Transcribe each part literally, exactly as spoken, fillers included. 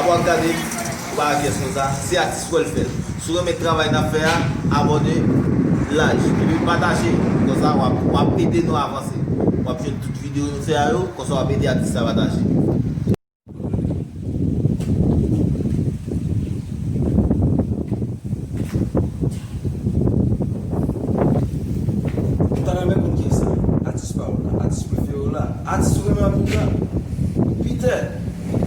W ap gade, ou pa wè kiyès konsa, se atis w wè l fè l. Si w renmen travay n ap fè a, abòne, like, epi pataje. Konsa, w ap, w ap ede nou avanse. W ap jwenn tout videyo nou fè a yo, konsa w ap ede atis la pataje. Ou ta renmen konn kiyès la? Atis pa w la, atis prefere w la, atis ou renmen anpil la. Pitè,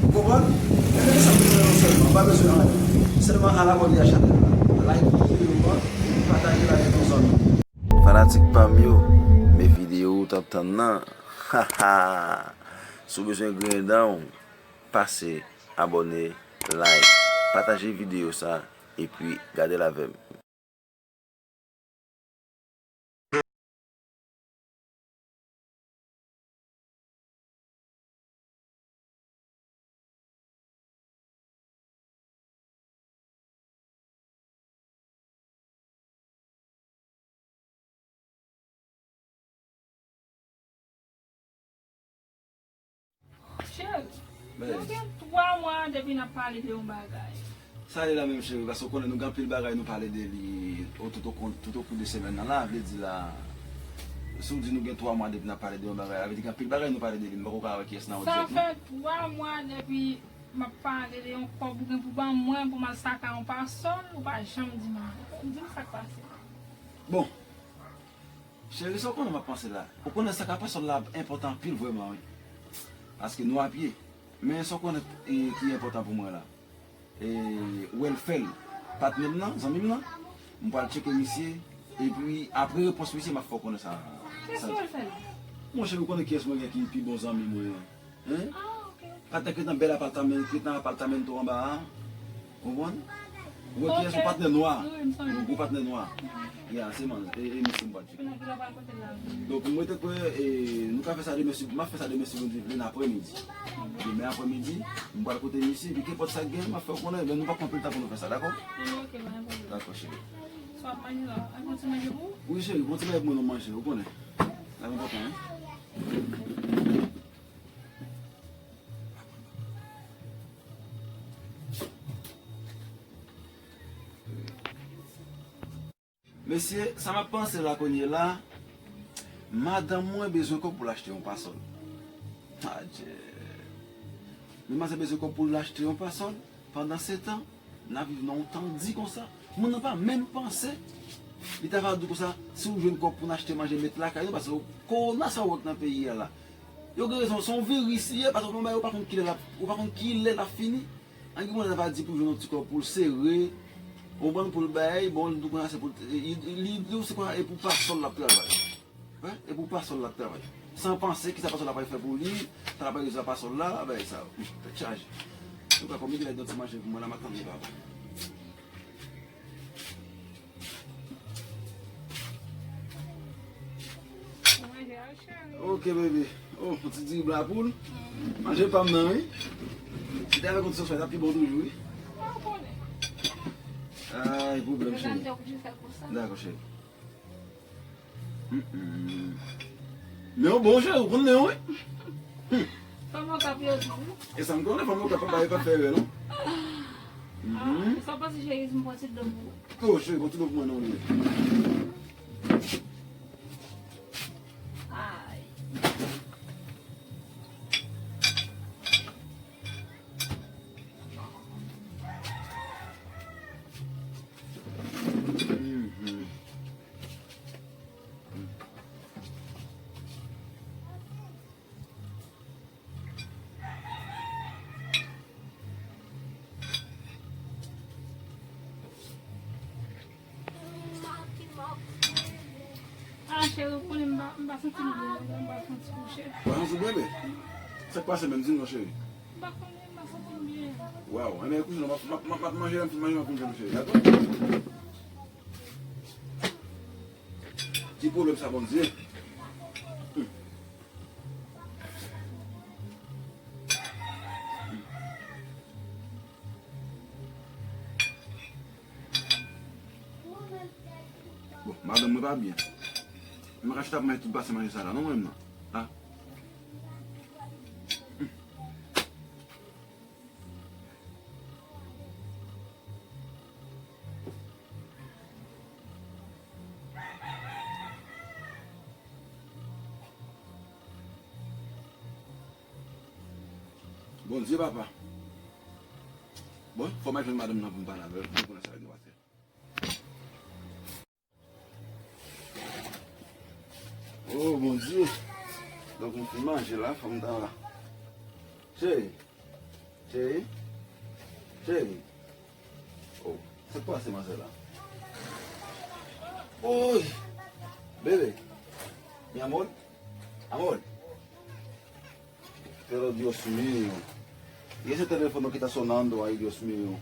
ou konprann? Renmen sa m fè yo sèlman, m pa bezwen anyen. Sèlman al abòne a chanèl la, like videyo a, epi pataje l avèk yon zanmi. Fanatik pa m yo, men videyo ou t ap tann nan. Haha! Si w bezwen griyen dan w, pase, abòne, like, pataje videyo sa, epi gade l avè m. Cheri, nou gen twa mwa depi n ap pale de yon bagay. Sa ye la menm cheri, paske w konnen nou gen anpil bagay nou pale de li o, tout o kon-, tout o kou de semèn nan la, vle di la, si w di nou gen twa mwa depi n ap pale de yon bagay, sa vle di gen anpil bagay nou pale de li, m poko ka wè kiyès nan w egzakteman. Sa fè twa mwa depi m ap pale de yon kòb ou gen pou ban mwen pou m al saka yon pasòl, ou pa janm di m anyen. Di m sa k pase. Bon, cheri, sa w konnen m ap panse la? Ou konnen saka pasòl la enpòtan anpil vrèman, wi. Paske nou a pye. Men sa w konnen, e, ki enpòtan pou mwen la? E, wè l fè l. Patnè m nan, zanmi m nan, m pral tcheke misye, epi apre repons misye, m ap fè w konnen sa. Kiyès sa wè l fè l? Monchè, ou konnen kiyès mwen gen ki pi bon zanmi mwen an? Hein? Ah, ok, ok. Patnè k ret nan bèl apatman, k ret nan apatman tou anba a. Konprann? Ou wè kiyès yon patnè nwa? Wi, m sonje. Yon gwo patnè nwa. Ya, se man, e, e misye m pral tcheke. Donk, mwen te kwè, e, nou ka fè sa demen, si, m ap fè sa demen si Bondye vle, nan aprèmidi. Demen aprèmidi, m pral kote misye, epi kenpòt sa k gen, m ap fè w konnen, men nou pa pran anpil tan pou nou fè sa, dakò? Ok, pa gen pwoblèm. Dakò, cheri. Sa w ap manje la? Al pran ti manje pou ou? Wi, cheri, pran ti bagay pou mwen nou manje, ou konnen. Sa enpòtan, wi. Mesye, sa m ap panse la kounye la, madanm mwen bezwen kòb pou l achte yon pasòl. Adje. Manmzèl bezwen kòb pou l achte yon pasòl. Pandansetan, n ap viv nan yon tan di konsa. Moun nan pa menm panse li ta va di w konsa, si w jwenn kòb pou n achte manje, met lakay nou, paske kowona sa w wè k nan peyi a la. Yo gen rezon, se yon viris li ye, paske w pa konn kilè l ap, ou pa konn kilè l ap fini. Ann gen moun ta va di pou jwenn yon ti kòb pou l sere, ou konprann, pou l bay, bon, li di w konsa se pou l, li, li di w se konsa e pou pasòl l ap travay. Wi, e pou pasòl l ap travay. San panse kisa pasòl la pral fè pou li, sa l ap rezon a pasòl la, bagay sa yo. Tèt chaje. Antouka, kòm li genlè gen yon ti manje pou mwen la, m ap tande papa. Ok, bebe. Oh, yon ti diri blan a poul. Manje pa m nan, wi. Si te avèk yon ti sòs fèy, t ap pi bon toujou, wi. Ay, pwoblèm, cheri. Dakò, cheri. Mm, mm. Men w bon, cheri, ou konn men w, wi. Fanm Okap yo di, wi. E sa m konnen, fanm Okap pa, pa fè erè, non. Ah, sa w panse, cheri, si m pran ti dlo pou ou? Oh, cheri, pran ti dlo pou mwen, non, wi. Ay. Mhm. Ah, cheri, ou konnen m pa, m pa santi m byen, m pa santi kouche. Ou pa santi w byen, bebe? Sa k pase menm, di m non, cheri. M pa konnen, m pa santi m byen. Waw, enben, kouche non, m ap, m ap, m ap, m ap manje, m ap fin manje, m ap vin jwenn ou, cheri, dakò? Ki pwoblèm sa, Bondye? Hmm. Bon, madanm mwen pa byen. Mwen ka chita pou manje tout basen manje sa la, non, mwen menm nan. Ah. Hmm. Bondye, papa. Bon, fò m al jwenn madanm nan pou m pale avè l, pou m konnen sa l gen pase. Oh, Bondye. Donk, m fin manje la, fò m ta. Cheri. Cheri. Cheri. Oh, sa k pase, manzè la? Oy! Bebe. Mi amor. Amor. Pero Dios mío. Y ese teléfono que está sonando ahí, Dios mío.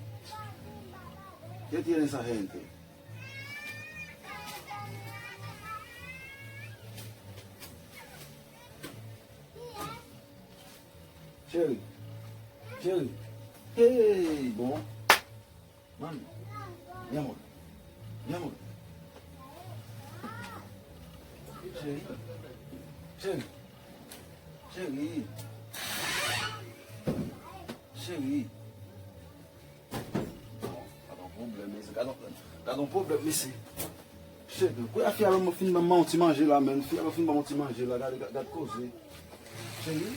¿Qué tiene esa gente? Cheri. Cheri. Hey, bon. Mami. Mi amor. Mi amor. Cheri. Cheri. Cheri. Cheri. Bon, gad on pwoblèm, mesye. Gad on, gad on pwoblèm, mesye. Cheri, kounya fi a ban m, fin ban m yon ti manje la, menn. Fi a fin ban m yon ti manje la, gad, gad, gad koze. Cheri.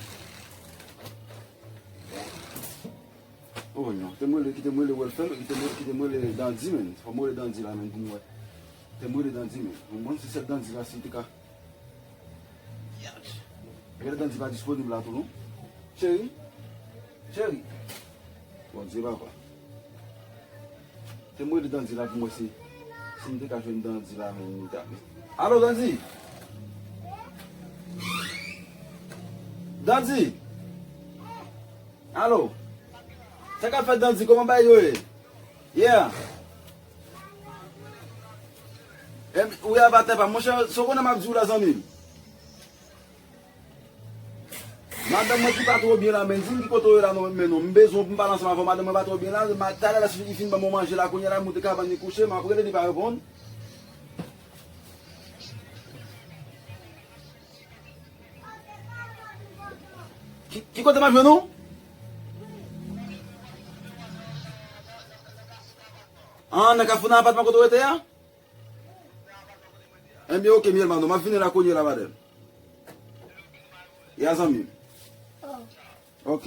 Oh non, kite m rele, kite m rele Welfel, kite m, kite m rele Dandy, menn. Fò m rele Dandy la, menn, pou m wè. Kite m rele Dandy, menn. Mwen, mwen, se sèl Dandy la, si te ka. Gade Dandy pa disponib la tou, non. Cheri? Cheri? Bondye, papa. Kite m rele Dandy la pou m wè si, si m te ka jwenn Dandy la, menn, li ta. Alo, Dandy? Dandy? Alo? Sa k ap fèt, Dandy? Kòman bagay yo ye? Yeah. Em, ou ye avatè pa m. Monchè, sa w konnen m ap di w la, zanmi m. Madanm mwen ki pa twò byen la, menn, di m ki kote w ye la, non, men non. M bezwen w pou m pale ansanm avè w. Madanm mwen pa twò byen la. Ma-, talè la, si li fin ban m yon manje la, kounye a la, m moute kabann li kouche, m ap rele li pa reponn. Ki, ki kote m ap jwenn ou? Ah, nan Kafou, nan apatman kote w rete a? Enben, ok, mi hermano, m ap vini la kounye la, madanm. Ya, zanmi m. Ok.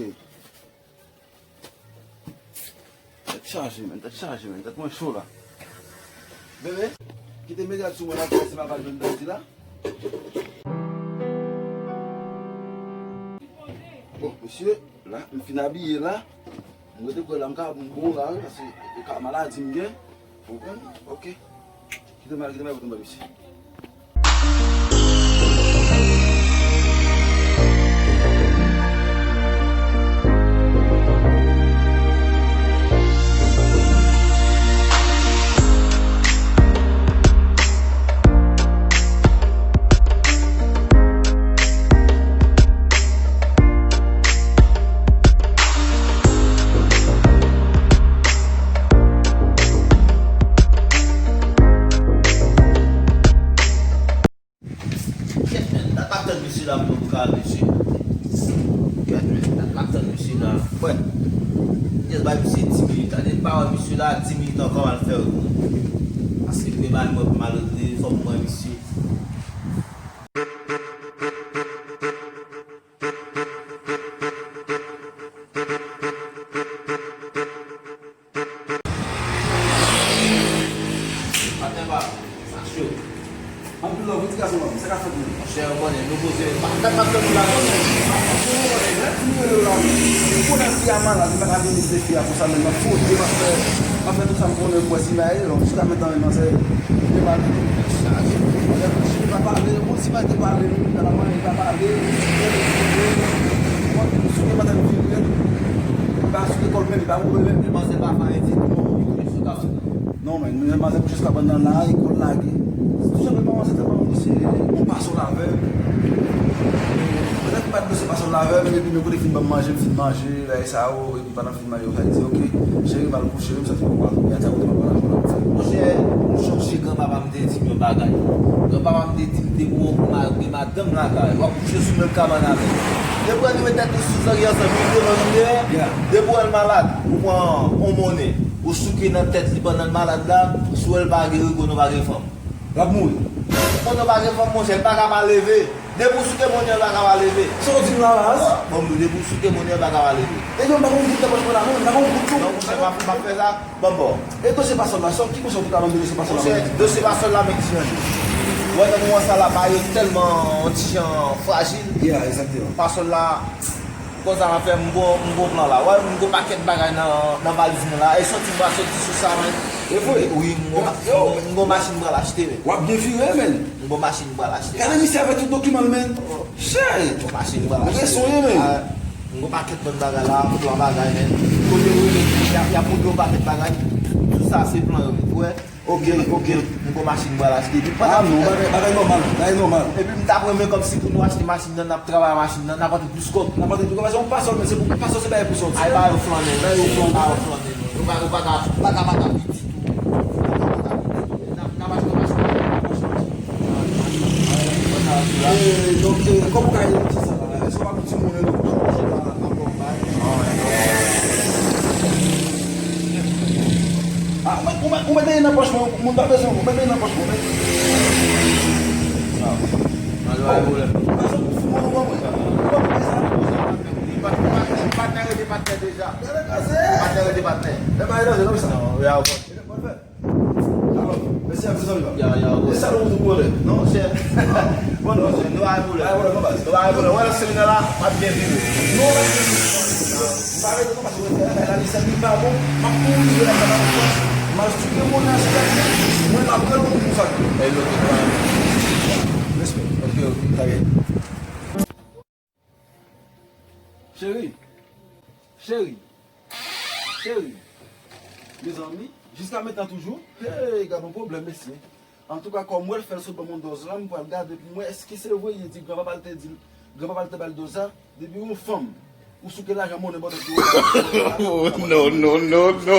Tèt chaje, menn, tèt chaje, menn, tèt mwen cho la. Bebe, kite m rale sou mwen la, pou wè si m ap al jwenn Dandy la. Bon, mesye, la, m fin abiye la. M rete kwè la, m ka, m bon la, wi, paske e ka maladi m gen. Ou konprann? Ok. Kite m al, kite m al, kite m al, mesye. Kèt, men, dat m ap tann mesye la pou ka, mesye. Kèt, men, dat m ap tann mesye la. Frè, jis bay mesye dis minit la. Depi m pa wè mesye la, dis minit ankò, m al fè retounen. Paske m te bay mwen pou m al retounen, fò m wè mesye. Maten pa, sa cho. Anpil love, wi, ti gason, sa ka fèt menm. Monchè, ou konnen, nou poze, pa, pa, pa, pa, la, non, men. Lè ti mwen yo la, ou konnen fi a malad, li pa ka vini de fi a konsa, men m ap fwote, m ap fè, m ap fè tout sa m konnen pou wè si m a ye, donk, jiska menm tan, manzè, li te malad. Chaje. Lè kouche, li pa pale, ou si pa te pale, li pa manyen, li pa pale, li pa souke, li pa souke kò l menm, li pa mouri menm. Men manzè pa fè anyen ditou, non, li konnen sa l ap fè. Non, men, men manzè kouche sou kabann nan la, li kò l lage. Tou senpleman, se te ban m dosye, yon pasòl avè m. Petèt m pa t dosye pasòl la avè m, epi men kote fin ban m manje, m fin manje, bagay sa yo, epi pandan m fin manje, sa li di, ok, cheri, m al kouche, m santi m pa, y a di a kote m ap pale avè w. Monchè, ou sonje granpapa m te di m yon bagay. Granpapa m te di m depi w gen madanm lakay, w ap kouche sou menm kabann avè l. Depi w rive tèt ou sou zangi ansanm, li devan nou dèyè. Depi w wè l malad, ou pran yon monnen, ou souke nan tèt li pandan l malad la, si w wè l pa gen rego, nou pa gen fanm. L ap mouri. Ou konnen w pa gen fanm, monchè, l pa ka pa leve. Depi w souke monnen, bagay pa leve. Sa w di m la, baz? Bon, depi w souke monnen, bagay pa leve. E yo, m pa gon goud nan pòch mwen la, non, m pa gon goud, non. Non, monchè, m ap, m ap fè sa. Bon, bon. E dosye pasòl la, sa, ki konsèy ou te ka ban m de dosye pasòl la? Monchè, dosye pasòl la, men ki jan li. Wè, nan moman sa la, bagay yo tèlman yon ti jan frajil. Yeah, egzakteman. Pasòl la, konsa m ap fè, m gon, m gon plan la. Wè, m gon pakèt bagay nan, nan valiz mwen la. E sòti m pral sòti sou sa, men. E vre? Wi, m gon, m gon machin m pral achte, men. W ap byen vire, men. M gon machin m pral achte. Gade misye avèk tout dokiman l, men. Chè! M gon machin m pral achte. Ou gen sonye, men. Ah, m gon pakèt bann bagay la, plan bagay, men. Kote ou ye, y ap, y ap montre w pakèt bagay. Tout sa se plan yo, men. Ou wè? Ok, ok. M gon machin m pral achte. Epi pandan... Ah non, bagay, bagay nòmal, bagay nòmal. Epi m t ap renmen kòmsi pou nou achte machin nan, n ap travay machin nan, n ap antre plis kòb. N ap antre plis kòb, paske yon pasòl, men se pou, pasòl se bagay pou sòti. Ay, bagay yo flannen. Bagay yo flannen. Bagay yo flannen. Yo pa, yo pa ka, pa ka, pa ka piti tou. N ap, n ap achte yon machin. E, donk, e, kòman w ka ede ti sa la? Èske w pa gon timoun, e, donk, nan pòch la, nan pòch la? Ah, ou mèt, ou mèt, ou mèt dèyè nan pòch mwen, moun pa bezwen, ou mèt dèyè nan pòch mwen, men. Ah, pa gen pwoblèm. Ou pa janm fou, mwen, mwen, mwen. Ou pa bezwen sa. Patnè, patnè, patnè rete patnè deja. Patnè rete patnè. Lè pa rete, non, sa. Non, ya, bon. Alò, mèsi anpil, zanmi pa m. Ya, ya, bon. E sa nou, nou, nou, non, chè. Bon, non, chè, nou pa gen pwoblèm. Pa gen pwoblèm, non, baz. Nou pa gen pwoblèm. Wè, lòt semèn nan la, m ap byen vire. Nou pa gen pwoblèm. Pa rete non, paske wè, la, la, li sèvi pa bon. M ap kouri, la, la, la, la. M al souke monnen ansanm avèk li. Mwen, m ap pran yon moun pou sa. E, lòt, pa gen. Respè. Ok, ok. Cheri. Cheri. Cheri. Mezanmi, jiska mentnan toujou. Hey, gad yon pwoblèm, mesye. Antouka, kòm w wè l fè l sot ban m yon dòz la, m pral gade pou m wè èske se vre li di granpapa l te di l, granpapa l te ba l dòz la, depi yon fanm, ou souke lajan monnen bò tèt li. Oh, no, no, no, no.